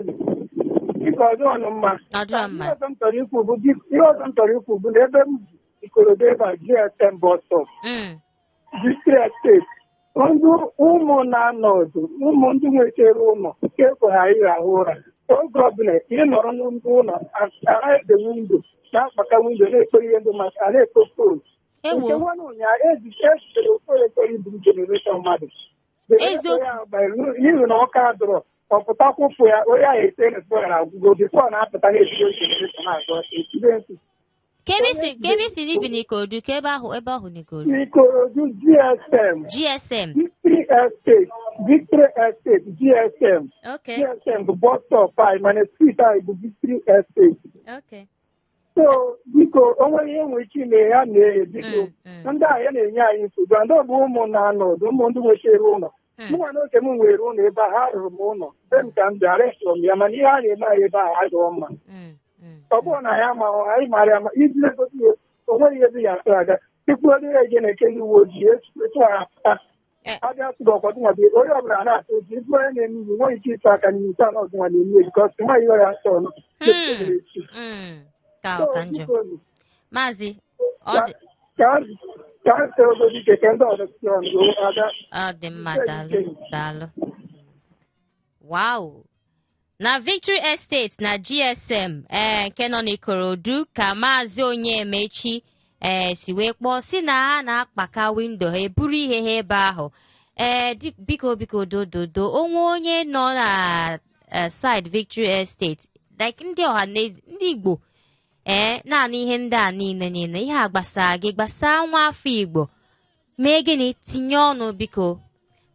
biko, ọdụ ọnụ mma. Ọdụ mma. Ihe ọzọ m chọrọ ikwu bụ, ihe ọzọ m chọrọ ikwu bụ na ebe m bi, Ikorodu ebe a, GSM bus stop, District State, ndị ụmụ na-anọ ọdụ, ụmụ ndị nwetara ụlọ nke ekwe ha ịrahụ ụra. Oge ọbụla ị nọrọ n'ụlọ ụlọ, anaghị window na-akpaka window, na-ekpere ihe ndị mmadụ a na-ekpo fon. Ewo. Nke nwanne ụnyaahụ ezitere okporo ekpere iburu generator mmadụ. Eziokwu. Generator ahụ banyere n'ihi na ọka dọrọ ọpụta kwụpụ ya, onye ahụ ete na ya na agwụgo before na-apụta na-ebido generator na-agụ ọsọ etibe ntị. Ka ebe isi ka ebe isi na ibi n'Ikorodu, ka ebe ahụ, ebe ahụ n'Ikorodu? Ikorodu GSM. GSM. Victory Estate, Victory Estate, GSM. GSM bụ bus stop anyị, mana street anyị bụ Victory Estate. So biko, o nwere ihe nwere ike ime ya na-eghe, biko. Ndị a ya na-enye anyị nsogbu, ndị ọ bụ ụmụ na-anọdụ, ụmụ ndị nwechara ụlọ. Mụnwa n'oge m nwere ụlọ ebe a, ha rụrụ m ụlọ be m ka m bịa resọrọ m ya, mana ihe a na-eme anyị ebe a adịghị mma. Ọ bụrụ na ya ma anyị mara ya ma iji legosi ya, o nweghị ihe dị ya atụ aga ikwu onye ya eje na-eke ndị uwe ojii etu a apụta. Abịa sị gị ọkọdụ nwa gị, onye ọbụla na-atụ ụjọ ịbụ onye na-eme ihe nweghị ike ịtụ aka n'ihu taa na ọdụnwa na-eme because nwa ihe ya nsọ ọnụ. Ka ọ ka njọ, maazị, ọ dị Ka a sị ogo dike ka ndị ọzọ si ọnụ ada. Ọ dị mma, daalụ, daalụ. Wow, na Victory Estate na GSM, ee, nke nọ n'Ikorodu, ka Maazị Onyemechi ee si wee kpọọ si na ha na-akpaka window ha, eburu ihe ha ebe ahụ. Ee, biko, biko, dododo, onwe onye nọ na side Victory Estate, like ndị ọha na eze ndị Igbo, ee, naanị ihe ndị a niile niile, ihe a gbasaa gị, gbasaa nwa afọ Igbo, mee gịnị? Tinye ọnụ, biko,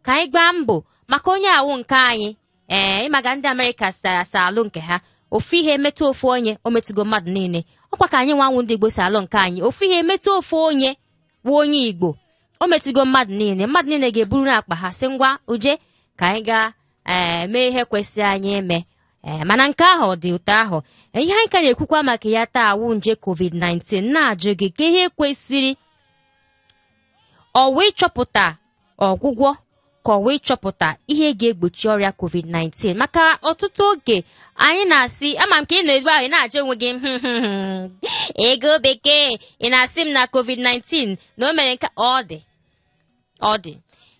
ka anyị gbaa mbọ maka onye awụ nke anyị. Ee, ịmaga ndị Amerịka sa alụ nke ha, ofu ihe metụ ofu onye, o metụgo mmadụ niile. Ọkwa ka anyị nwanwụ ndị Igbo si alụ nke anyị, ofu ihe metụ ofu onye bụ onye Igbo, o metụgo mmadụ niile. Mmadụ niile ga-eburu n'akpa ha sị, ngwa, uje ka anyị gaa, ee, mee ihe kwesịrị anyị ime. Ee, mana nke ahụ dị ụtọ ahụ. Ihe anyị ka na-ekwukwa maka ya taa wụ nje COVID-19. Na-ajụ gị ka ihe kwesịrị ọ wee chọpụta ọgwụgwọ, ka ọ wee chọpụta ihe ga-egbochi ọrịa COVID-19, maka ọtụtụ oge anyị na-asị, ama m ka ị na-egbu ahụ, ị na-ajụ onwe gị, "Ego bekee, ị na-asị m na COVID-19 na o mere nke ọ dị, ọ dị?"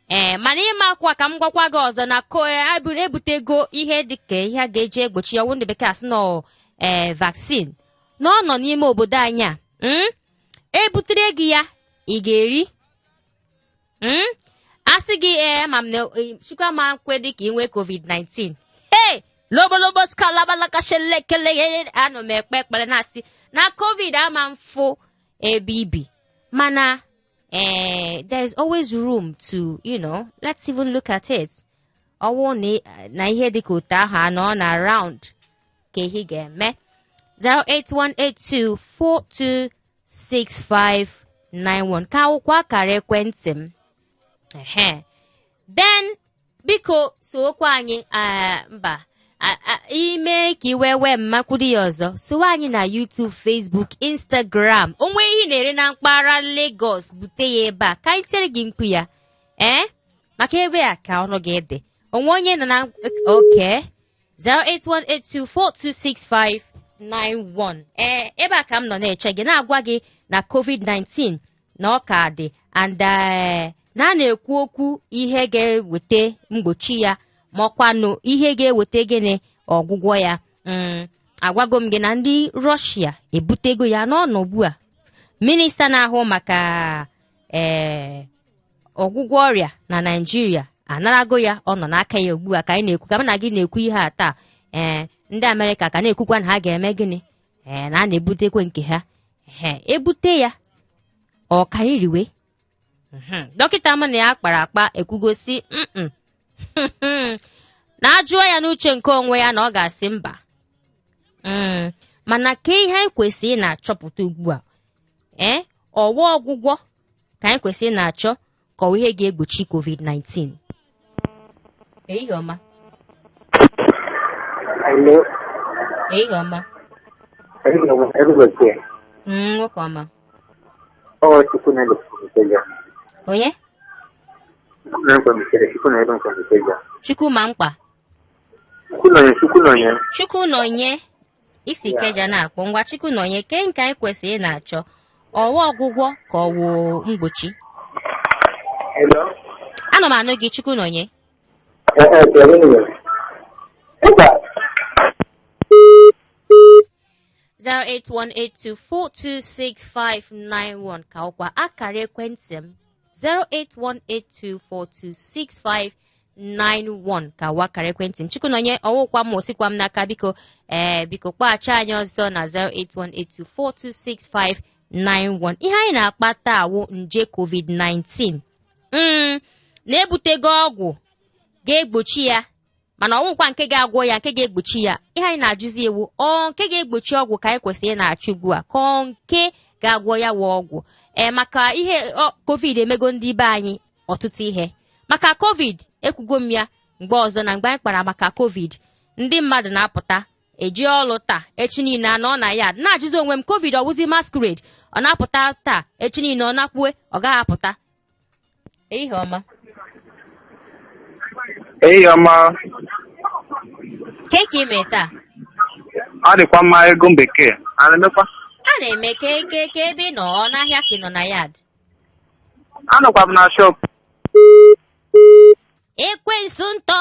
Ee, mana ịma akwa ka m gwakwa gị ọzọ na ko ebutego ihe dịka ihe a ga-eji egbochi ọnwụ, ndị bekee asị na ee, vaccine, na ọ nọ n'ime obodo anyị a. Ebutere gị ya, ị ga-eri? Asị gị, ee, ma m na chukwu ama nkwe dị ka ị nwee COVID-19. Hey, lobolobo kalabalakashelekele, anọ m ekpe ekpere na-asị na COVID ama mfụ ebe ibi, mana there's always room to let's even look at it. Ọwụ na ihe dịka otu ahụ anọ na round, ka ihe ga-eme. 08182426591 ka akwụkwọ akara ekwentị m. Ehe, then biko sowokwa anyị, mba, ime ka iwe wee mmakwuru ya ọzọ, sowe anyị na YouTube, Facebook, Instagram. Onwe ihe ị na-ere na mpaghara Lagos, bute ya ebe a ka anyị tiere gị mkpu ya, ee, maka ebe a ka ọnụ gị dị. Onwe onye nọ na oke 08182426591, ee, ebe a ka m nọ na-eche gị, na-agwa gị na COVID-19 na ọ ka dị and na a na-ekwu okwu ihe ga-eweta mgbochi ya, ma ọkwanụ ihe ga-eweta gịnị, ọgwụgwọ ya. Agwago m gị na ndị Rọshia ebutego ya n'ọnụ ugbu a. Minista na-ahụ maka ee ọgwụgwọ ọrịa na Naịjirịa anarago ya, ọ nọ n'aka ya ugbu a ka anyị na-ekwu, ka mụ na gị na-ekwu ihe a taa. Ee, ndị Amerịka ka na-ekwukwa na ha ga-eme gịnị, ee, na a na-ebutekwe nke ha. Ee, ebute ya, ọ ka anyị riwe. Dọkịta mụ na ya kpara akpa ekwugosi mm na ajụọ ya n'uche nke onwe ya na ọ ga-asị mba. Mana ka ihe anyị kwesịrị ị na-achọpụta ugbu a, ee, ọwa ọgwụgwọ ka anyị kwesịrị ị na-achọ, ka ọ ihe ga-egbochi COVID-19. Ehihie ọma. Hello. Ehihie ọma. Hello, everybody. Nwoke ọma. Oh, Chukwu na-elu Ikeja. Onye? Chukwu na-elu Ikeja, Chukwu na-elu Ikeja. Chukwu ma mkpa. Chukwu nọnye, Chukwu nọnye. Chukwu nọnye, isi Ikeja na-akpọ. Ngwa, Chukwu nọnye, ke nke anyị kwesịrị ị na-achọ, ọwa ọgwụgwọ ka ọ wụ mgbochi? Hello. Ana m anụ gị, Chukwu nọnye. Eh, eh, hello. Eba. 08182426591 ka ọkwa akara ekwentị m, 08182426591 ka wụ akara ekwentị m. Chukwunonye, ọwụkwa m osikwa m n'aka, biko, ee, biko kpọghachi anyị ọzọ na 08182426591. Ihe anyị na-akpa taa wụ nje COVID-19 na-ebutego ọgwụ ga-egbochi ya, mana ọwụkwa nke ga-agwọ ya, nke ga-egbochi ya. Ihe anyị na-ajụzi ewu, ọ nke ga-egbochi ọgwụ ka anyị kwesịrị ị na-achọ ugbu a, ka ọ nke ga-agwọ ya wụ ọgwụ? Ee, maka ihe COVID emego ndị be anyị ọtụtụ ihe. Maka COVID, ekwugo m ya mgbe ọzọ na mgbe anyị kpara maka COVID, ndị mmadụ na-apụta eji ọlụ taa, echi niile anọ na ya na-ajụzi onwe m, COVID ọwụzi masquerade? Ọ na-apụta taa, echi niile ọ nakwue, ọ gaghị apụta. Ehihie ọma. Ehihie ọma. Ke ka ime taa? Ọ dịkwa mma, ego bekee. A na-emekwa? A na-eme. Ke ke ke ebe ị nọ? Ọ n'ahịa ka ị nọ na yard? Anọkwa m na shop. Ekwensu ntọ,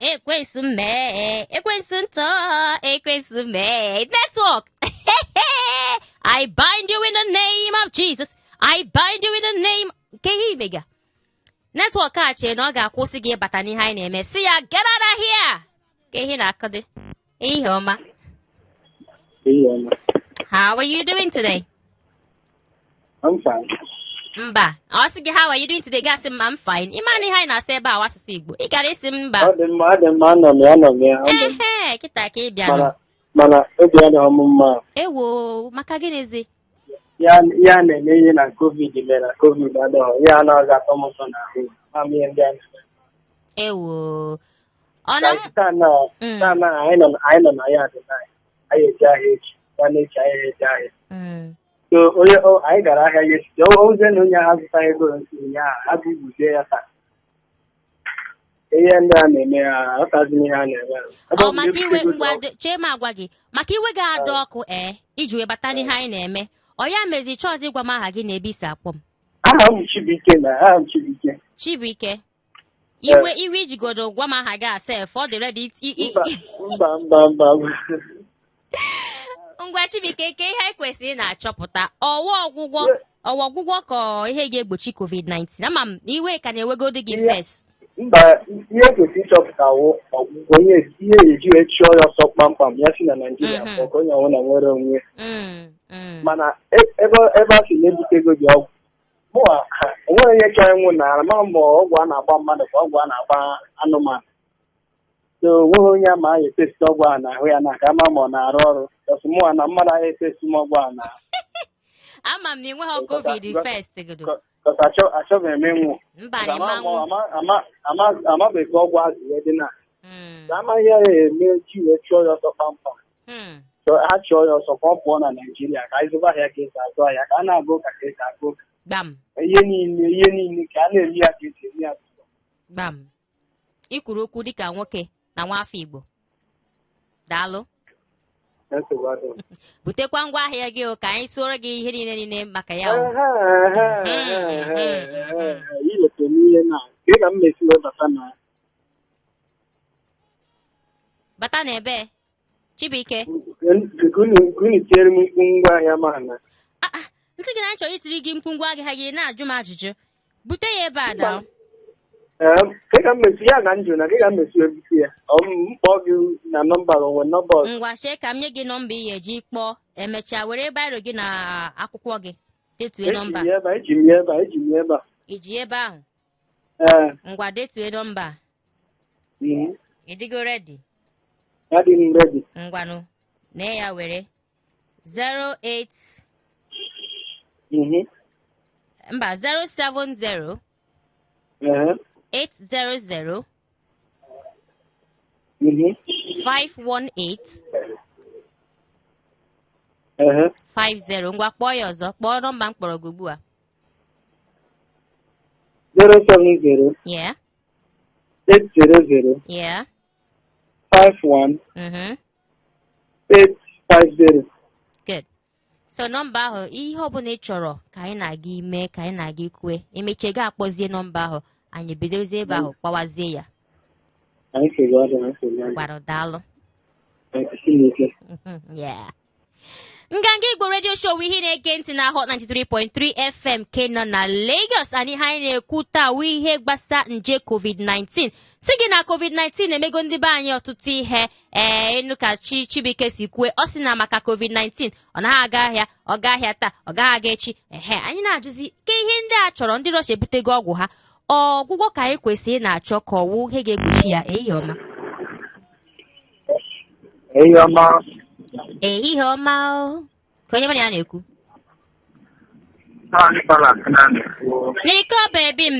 ekwensu mee, ekwensu ntọ, ekwensu mee. Network, I bind you in the name of Jesus. I bind you in the name. Nke ihe imega network a chere na ọ ga-akwụsị gị ịbata n'ihe anyị na-eme, si ya get out of here. Ka ihe na-akọdị. Ihe ọma. Ehihie ọma. How are you doing today? I'm fine. Mba, ọ sị gị, "How are you doing today?" Gasị m, "I'm fine." Ịma na ihe anyị na-asị ebe a wụ asụsụ Igbo. Ị gara isi m mba. Ọ dị mma, ọ dị mma, anọ m ya, anọ m ya, anọ m. Ehe, kịta ka ị bịa. Mana mana obi adịghị m mma. Ewo, maka gịnịzi? Ya ya na-eme ihe na COVID mere na COVID adịghị. Ya anaghị atọ m ụtọ n'ahụ. Ma m ihe ndị a na-eme. Ewo, ọ na m Taa na taa na anyị nọ na ya dị na anyị eje ahịa echi. Nwanne echi anyị eje ahịa. So onye anyị gara ahịa ya echi. Ozie na onye ahụ azụtaghị ego ụnyaahụ, ha bụ igbuzie ya taa. Ihe ndị a na-eme ha aghọtazi m ihe a na-eme. Ebe Ọ ọ bụ na maka iwe ebutego ngwa, chee m agwa gị maka iwe ga-adọ ọkụ, ee, iji wee bata n'ihe anyị na-eme. Ọ ya mezi chọọzị ịgwa m aha gị na ebe isi akpọ m. Aha m Chibuike, na aha m Chibuike. Chibuike, iwe iwe ijigodo gwa m aha gị asef, ọ dị ready Mba, mba, mba, mba. Ngwa Chibuike, ke ihe anyị kwesịrị ị na-achọpụta? Ọwa ọgwụgwọ, ọwa ọgwụgwọ, ka ọ ihe ga-egbochi COVID-19? Ama m na iwe ka na-ewegodi gị first. Mba, ihe kwesịrị ịchọpụta wụ ọgwụgwọ, ihe ihe eji wee chụọ ya ọsọ kpamkpam, ya si na Naijiria pụọ, ka onye ọbụla nwere onwe. Mana ebe a sị na-ebutego gị ọgwụ, mụwa ha enweghị onye chọrọ ịnwụ na ara ma ọgwụ a na-agba mmadụ ka ọgwụ a na-agba anụmanụ. So onweghị onye ama a etesti ọgwụ a n'ahụ ya na ka ama ma ọ na-arụ ọrụ. Ọsụ mụwa na mmadụ agha etesti m ọgwụ a na Ama m na ị nweghị COVID first godo. Because achọbeghị m ịnwụ. Mba, na ịma nwụ. Amabeghị ka ọgwụ ahụ si wee dị na ka amaghị ya eme ji wee chụọ ya ọsọ kpamkpam. So ha chụọ ya ọsọ ka ọ pụọ na Naijiria, ka anyị zụba ahịa ka esi azụ ahịa, ka a na-agụ ụka ka esi agụ ụka. Gbam. Ihe niile, ihe niile ka a na-eme ya ka esi eme ya. Gbam, ị kwuru okwu dịka nwoke na nwaafọ Igbo. Daalụ. Nsogbu adịghị. Butekwa ngwa ahịa gị o, ka anyị sụọrọ gị ihe niile niile maka ya o. Ileta m ihe na ka ị ga m mesi wee bata na Bata na ebe Chibuike. Ka unu tinyere m mkpu ngwa ahịa ma na Ah, ah, nsị gị na anyị chọrọ itiri gị mkpu ngwa ahịa gị, na-ajụ m ajụjụ. Bute ya ebe a na Ee, ka ị ga m mesi ya na njụ na ka ị ga m mesi wee bute ya, ọ m kpọọ gị na nọmba, onwe nọmba ọzọ? Ngwa, chee ka m nye gị nọmba ị ga-eji kpọọ. Emechaa, were biro gị na akwụkwọ gị detue Eji nọmba. m ya ebe a, eji m ya ebe a, eji m ya ebe a. Iji ebe ahụ? Ee. Ngwa, detue nọmba. Ị dịgo ready? Adị m ready. Ngwanụ, nee ya, were 08 mba, 070 800 518 50. Ngwa, kpọọ ya ọzọ, kpọọ nọmba m kpọrọ gị ugbu a. 070 800 51 850. Good. So nọmba ahụ, ihe ọbụla ị chọrọ ka anyị na-aga ime, ka anyị na-aga ikwe, emechie gị akpọzie nọmba ahụ, anyị bidozie ebe ahụ kpawazie ya. Anyị sogbu adị, anyị sogbu adị. Gwara, daalụ. Chineke. Yeah. Nganga Igbo Radio Show ihe ị na-ege ntị na Hot 93.3 FM ke nọ na Lagos. Anyị ihe anyị na-ekwu taa wụ ihe gbasa nje COVID-19. Sị gị na COVID-19 emego ndị be anyị ọtụtụ ihe. Ee, ị nụ ka Chi Chibuike si kwue, ọ sị na maka COVID-19 ọ naghị aga ahịa, ọ gaa ahịa taa, ọ gaghị aga echi. Ehe, anyị na-ajụzi ke ihe ndị a chọrọ. Ndị Russia ebutego ọgwụ ha, ọgwụgwọ ka anyị kwesịrị na-achọ ka ọwụ ihe ga-egbochi ya? Ehihie ọma. Ehihie ọma. Ehihie ọma o. Ka onye mụ na ya na-ekwu? Niko baby m.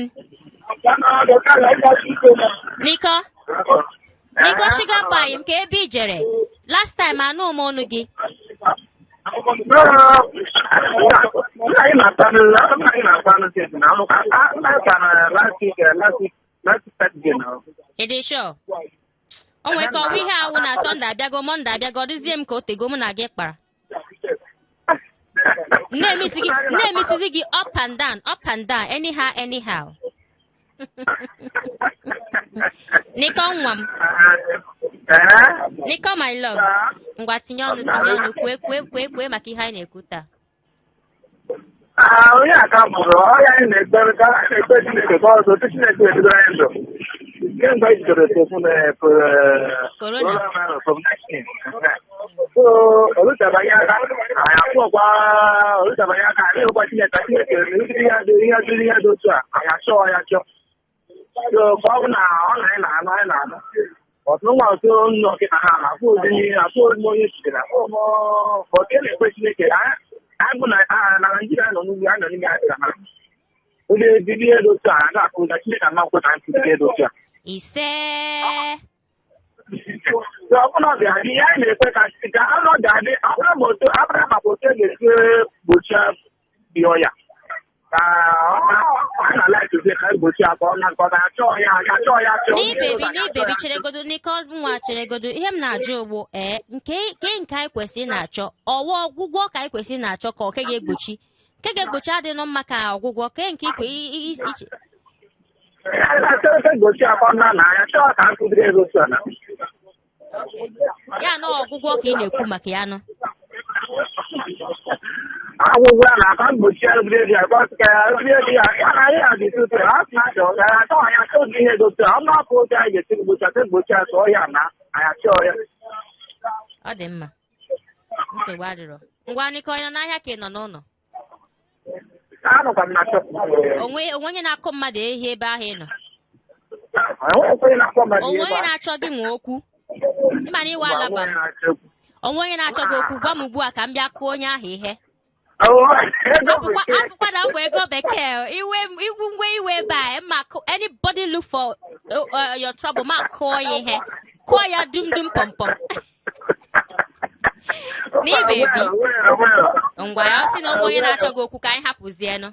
Niko. Niko sugar pie m, ka ebe i jere. Last time anụ m ọnụ gị. Ị dị sure? O nwere ka ọwụ ihe awụ na Sunday abịago, Monday abịago, ọ dịzie m ka o tego mụ na gị kpara. Na-emisizi gị up and down, up and down, anyhow, anyhow. Niko nwa m. Niko my love. Ngwa tinye ọnụ, tinye ọnụ, kwue kwue kwue kwue maka ihe anyị na-ekwu taa. Onye aka mụrụ ọrịa, anyị na-ekpere ka anyị na-ekpe Chineke ka ọzọ otu Chineke edobere anyị ndụ kemgbe anyị bidoro okwu na Corona. coronavirus COVID-19. So olutabaghị aka anyị akwụọkwa, olutabaghị aka anyị hụkwa Chineke. Chineke ihe dị otu a anyị achọọ ya chọọ. So ka ọ bụ na ọ na anyị na-anụ, anyị na-anụ ọtụtụ nwa otu nnọọ kịta ha na afụ ụdị afụ ụdị onye sitere afụ ọtụ na-ekpe Chineke. Anyị bụ na na Naijiria nọ n'ugwu, anyị nọ n'ime ahịa na ụdị ụdị ihe dị otu a a ga-akụ na Chineke amakwe na ntị ihe dị otu a. Ise. So ọ bụrụ na ọ ga-adị ihe anyị na-ekwe ka ọ ga-adị, ọ bụrụ ma otu abụrụ maka otu e ga-esi gbochie dị ọya ka ọ na na-ala ka egbochi ya ka ọ na nke ọ na-achọ ya achọ ya achọ. N'ibebi n'ibebi, cheregodo Niko nwa, cheregodo. Ihe m na-ajụ ugbu ee nke ke nke anyị kwesịrị na-achọ, ọwa ọgwụgwọ ka anyị kwesịrị na-achọ ka oke ga-egbochi, nke ga-egbochi adịnụ mma ka ọgwụgwọ ke nke ikwe iche? Anyị na-achọ egbochi ya ka ọ na na ya chọọ ka nkụziri ego otu a na Ya na ọgwụgwọ ka ị na-ekwu maka ya nụ? Agwụgwọ ya na aka mgbochi ya biri ya ka ọ sị ka ya biri ya ya na ya dị tutu a sị na achọ ya achọ anyị achọ ụdị ihe dị otu a ọ na-apụ otu anyị ga-esi gbochi aka egbochi ya ka ọ ya na anyị achọ ya. Ọ dị mma, nsogbu adịrọ. Ngwa Niko, ị nọ n'ahịa ka ị nọ n'ụlọ? Anọkwa m na shop. Onwe onwe onye na-akụ mmadụ ehi ebe ahụ ị nọ? Enweghị onye na-akpọ mmadụ Onwe ihe onye ebe a. na-achọ gị nwe okwu? Ịma na iwe alaba m. Onwe onye na-achọ okwu. Onwe onye na-achọ gị okwu? Gwa m ugbu a ka m bịa kụọ onye ahụ ihe. Oh, ego Apụkwa bekee. Apụkwa na mgbe ego bekee iwe igwu ngwe iwe ebe a ma anybody look for your trouble, ma kụọ ya ihe, kụọ ya dum dum pọm pọm n'ibebi. Well, well. Ngwa ya, ọ sị na onwe onye na-achọ gị okwu, ka anyị hapụzienụ.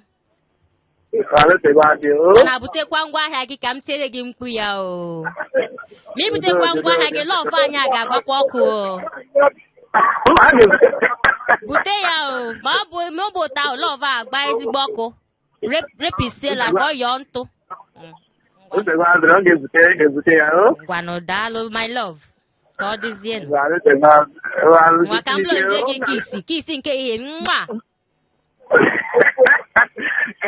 Alụtegwa dị, o. Ọ na-abutekwa ngwaahịa gị ka m tiere gị mkpu ya o. Ma ibutekwa ngwaahịa gị, love anyị a ga-agbakwa ọkụ o. Bute ya o, ma ọ bụ ụta ahụ, love a agba ezigbo ọkụ. Repisiela ka ọ yọọ ntụ. Nsogbu adịrọ, ọ ga-ebute ya, o. Ngwanụ, daalụ my love, ka ọ dịzienụ. Alụtegwa, Nwa ka m blọzie gị kiss kiss nke ihe nwa.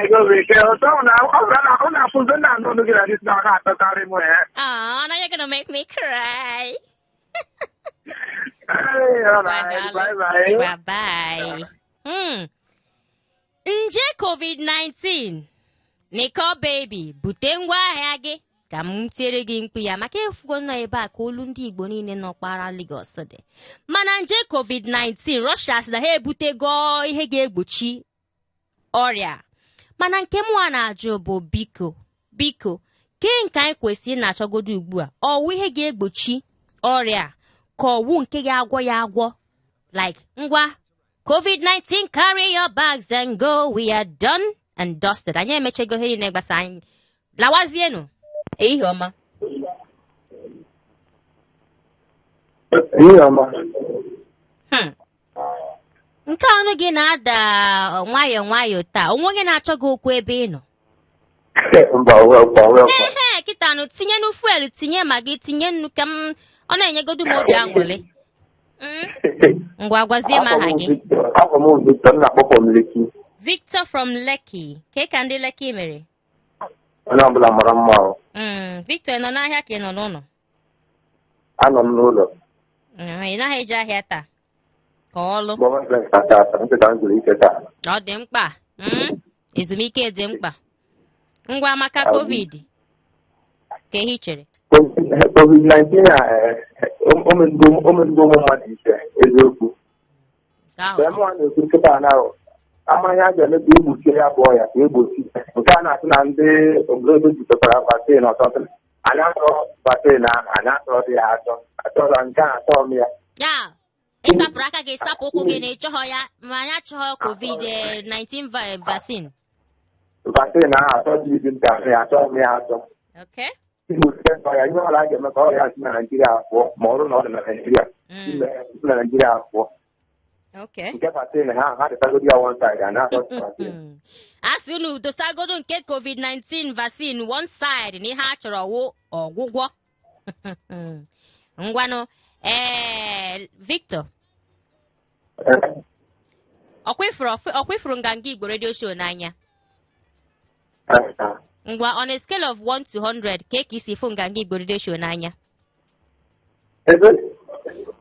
Ego bekee, ụtọ ọ na ọ na ọ na-afụzi na anụ ọnụ gị na dis na ọ na-atọkarị m ya. Ah, now you're gonna make me cry. Hey, all right, bye bye. Bye bye. Nje COVID-19. Nicole baby, bute ngwaahịa gị ka m tiere gị mkpu ya maka efugo nọ ebe a ka olu ndị Igbo niile nọkwara Lagos dị. Mana nje COVID-19, Russia sị na ha ebutego ihe ga-egbochi ọrịa. Mana nke mụ a na-ajụ bụ, biko biko, kee nke anyị kwesịrị na-achọgodo ugbu a? Ọwụ ihe ga-egbochi ọrịa ka ọwụ nke ga-agwọ ya agwọ? Like, ngwa, COVID-19, carry your bags and go, we are done and dusted, anyị emechego ihe niile gbasa anyị, lawazienụ. Ehihie ọma. Ihe ọma. Nke ọnụ gị na-ada nwayọọ nwayọọ taa. Onwe onye na-achọ gị okwu ebe ị nọ? Mba, welkwa, welkwa. Ehe, kịta nụ, tinye nụ fuel, tinye ma gị tinye nnu ka m ọ na-enyegodu m obi aṅụrị. Ngwa, gwazie m aha gị. Afa m Victor, m na-akpọ from Lekki. Victor from Lekki. Ke ka ndị Lekki mere? Onye ọbụla mara mma o. Victor, ị nọ n'ahịa ka ị nọ n'ụlọ? Anọ m n'ụlọ. Ị naghị eje ahịa taa? Ka ọlụ. Gọọmenti taa taa, nkịta m zuru ike taa. Ọ dị mkpa. Ezumike dị mkpa. Ngwa, maka COVID. Ka ihe ị chere? COVID-19 a, o mezugo ụmụ mmadụ ise eziokwu. Nke ahụ Mgbe dị. mụnwa na-ekwu nkịta na amaghị a ga-eme ka egbochie ya bụ ọya, ka egbochi nke a na-asị na ndị obodo ebe jikọtara vaccine ọtọtụ. Anyị achọrọ vaccine ahụ, anyị achọrọ dị ya achọ, achọrọ nke a, achọrọ m ya. Ya ịsapụrụ aka gị, sapụ ụkwụ gị na ịchọghọ ya, ma anyị achọghọ COVID-19 vaccine. Vaccine ahụ achọ dị izi nta ya, achọrọ m ya achọ. Igbochie ọya, ihe ọbụla a ga-eme ka ọrịa si na Naijiria pụọ, ma ọrụ na ọ dị na Naijiria, ime si na Naijiria pụọ. Nke vaccine ha, ha dịtagodi ya one side, a na-achọ vaccine. A sị unu dosagodo nke COVID-19 vaccine one side, na ihe a chọrọ wụ ọgwụgwọ. Ngwanụ, ee, Victor, ọkwa ifuru Nganga Igbo Radio Show n'anya? Ngwa, on a scale of 1 to 100, ka isi fụ Nganga Igbo Radio Show n'anya? Ebe?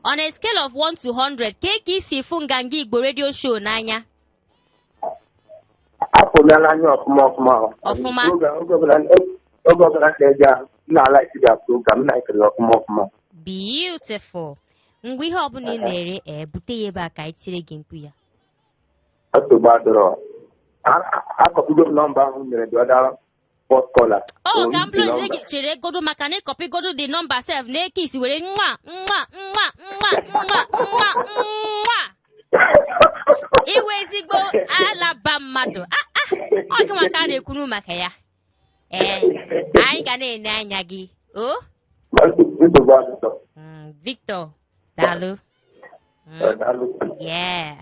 On a scale of 1 to 100, ka isi fụ Nganga Igbo Radio Show n'anya? Afụmịala anya ọfụma ọfụma. Ọfụma. Oge ọbụla ka eji m na-alike ya program, m na-ekele ọfụma ọfụma. Beautiful. Ngwa, ihe ọbụla ị na-ere, ee, bute ya ebe a ka anyị tiri gị mkpu ya. Nsogbu adịrọ. Akọpigo m nọmba ahụ mere the other first caller. O ka m iji bụrụzie nọmba. Gị chere godo, maka na ịkọpigodo dị nọmba sef na eke isi were nwa nwa nwa nwa nwa nwa nwa iwe ezigbo alaba mmadụ. Ah, ah, ọ gị nwa ka a na-ekwuru maka ya. Ee, anyị ga na-ene anya gị o. Nsogbu adịrọ. Victor, daalụ. Daalụ. Yeah.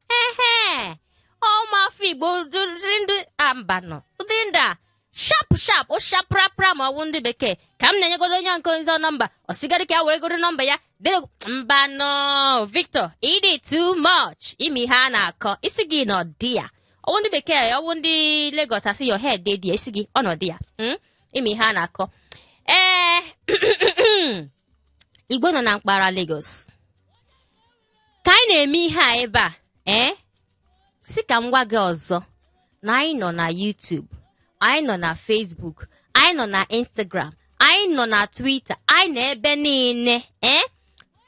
Ehe, ụmụafọ Igbo ụdịrị ndị a mba nọ, ụdịrị ndị a sharp sharp, o shaprapra, ma ọ bụ ndị bekee ka m na-enyegodo onye nke nzọ nọmba, ọ sịgadị ka ya were godo nọmba ya dere mba nọ. Victor, ịdị too much ime ihe a na-akọ isi gị nọ dị ya. Ọwụ ndị bekee, ọwụ ndị Lagos asị your head dey there, isi gị ọnọdụ ya. Ime ihe a na-akọ. Ee, Igbo nọ na mpaghara Lagos ka anyị na-eme ihe a ebe a. Ee, si ka m gwa gị ọzọ na anyị nọ na YouTube, anyị nọ na Facebook, anyị nọ na Instagram, anyị nọ na Twitter, anyị nọ ebe niile. Ee,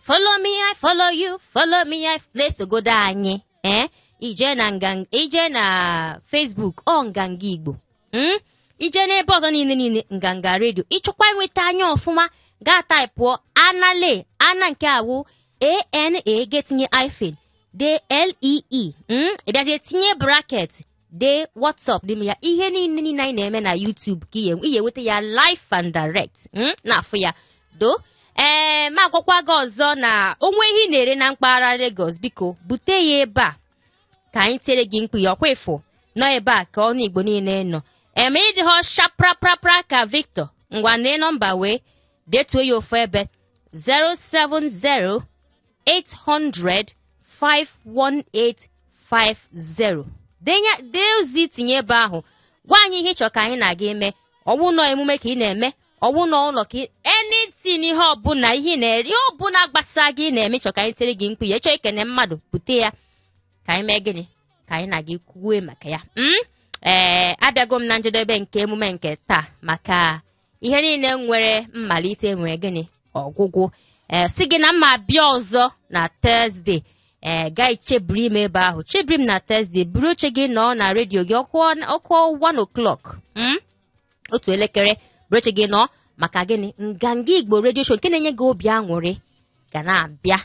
follow me, I follow you, follow me, I na-esogodo anyị. Ee, ije na nganga, ije na Facebook, ọ Nganga Igbo. Ije n'ebe ọzọ niile niile, Nganga Redio. Ịchọkwa inweta anya ọfụma, gaa taịpụọ Anale ana nke awụ ana, ga-etinye hyphen de lee, ị bịazie tinye bracket de WhatsApp n'ime ya. Ihe niile niile anyị na-eme na YouTube ka ihe enweta ya live and direct, na-afụ ya do. Ee, ma agwakwa gị ọzọ na onwe ihe ị na-ere na mpaghara Lagos, biko bute ya ebe a ka anyị tiere gị mkpu ya. Ọkwa ịfụ nọ ebe a ka ọnụ Igbo niile nọ eme ịdị ha shapraprapra ka Victor. Ngwa, nee nọmba wee detuo ya ofu ebe: 070 800 51850. Dee ozi, tinye ebe ahụ, gwa anyị ihe ịchọ ka anyị na-aga eme. Ọwụ nọ emume ka ị na-eme, ọwụ nọ ụlọ ka anything, ihe ọbụla ihe ị na-ere, ihe ọbụla gbasa gị na-eme, ịchọ ka anyị tere gị mkpu ya, ịchọ ikene mmadụ, bute ya ka anyị mee gịnị, ka anyị na gị kwuwe maka ya. Ee, abịago m na njedebe nke emume nke taa, maka ihe niile nwere mmalite nwere gịnị? Ọgwụgwụ. Ee, si gị na mma bịa ọzọ na Thursday. Ee, gaa chebiri m ebe ahụ, chebiri m na Thursday, buru oche gị nọ na redio gị ọkụọ 1 o'clock, otu elekere, buru oche gị nọ maka gịnị? Nganga Igbo Radio Show nke na-enye gị obi aṅụrị ga na-abịa.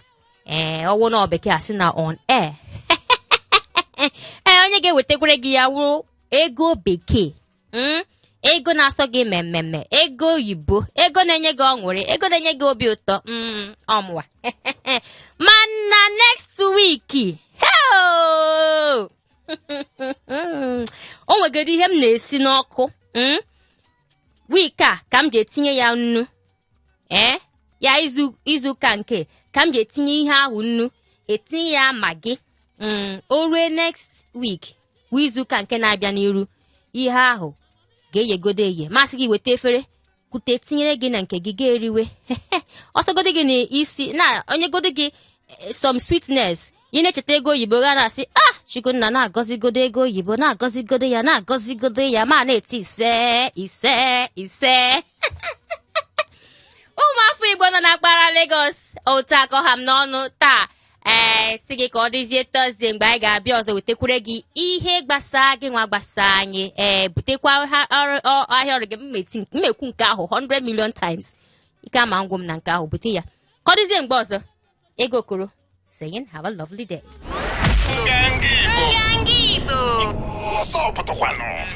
Ee, ọwụ na bekee asị na on air. Ee, onye ga-ewetakwere gị ya wụrụ ego bekee, ego na-asọ gị mmemme, ego oyibo, ego na-enye gị ọṅụrị, ego na-enye gị obi ụtọ, ọmụwa. Mana next week, heo! O nwegoro ihe m na-esi n'ọkụ, Week a ka m ji etinye ya nnu. Ee, ya izu ụka nke ka m ji etinye ihe ahụ nnu, etinye ya Maggi. O rue next week, bụ izuụka nke na-abịa n'iru, ihe ahụ ga-eyegodo eye. Masị gị weta efere kwute tinyere gị na nke gị, ga-eriwe ọsọgodo gị na isi na onyegodo gị some sweetness. Ị na-echeta ego oyibo, gara asị, "Ah, Chukwunna na-agọzigodo ego oyibo, na-agọzigodo ya, na-agọzigodo ya," ma na-eti ise, ise, ise. Ụmụafọ Igbo nọ na mpaghara Lagos, otu akọ ha m n'ọnụ taa. Ee, si gị ka ọ dịzie Thursday mgbe anyị ga-abịa ọzọ wetakwure gị ihe gbasaa gị nwa gbasaa anyị. Ee, butekwa ahịa ọrụ gị. Mmekwu nke ahụ 100 million times, ike ama ngwụ m na nke ahụ. Bute ya ka ọ dịzie mgbe ọzọ. Ego Okoro saying have a lovely day. Nganga Igbo. Nganga Igbo. Ọsọ pụtakwanụ.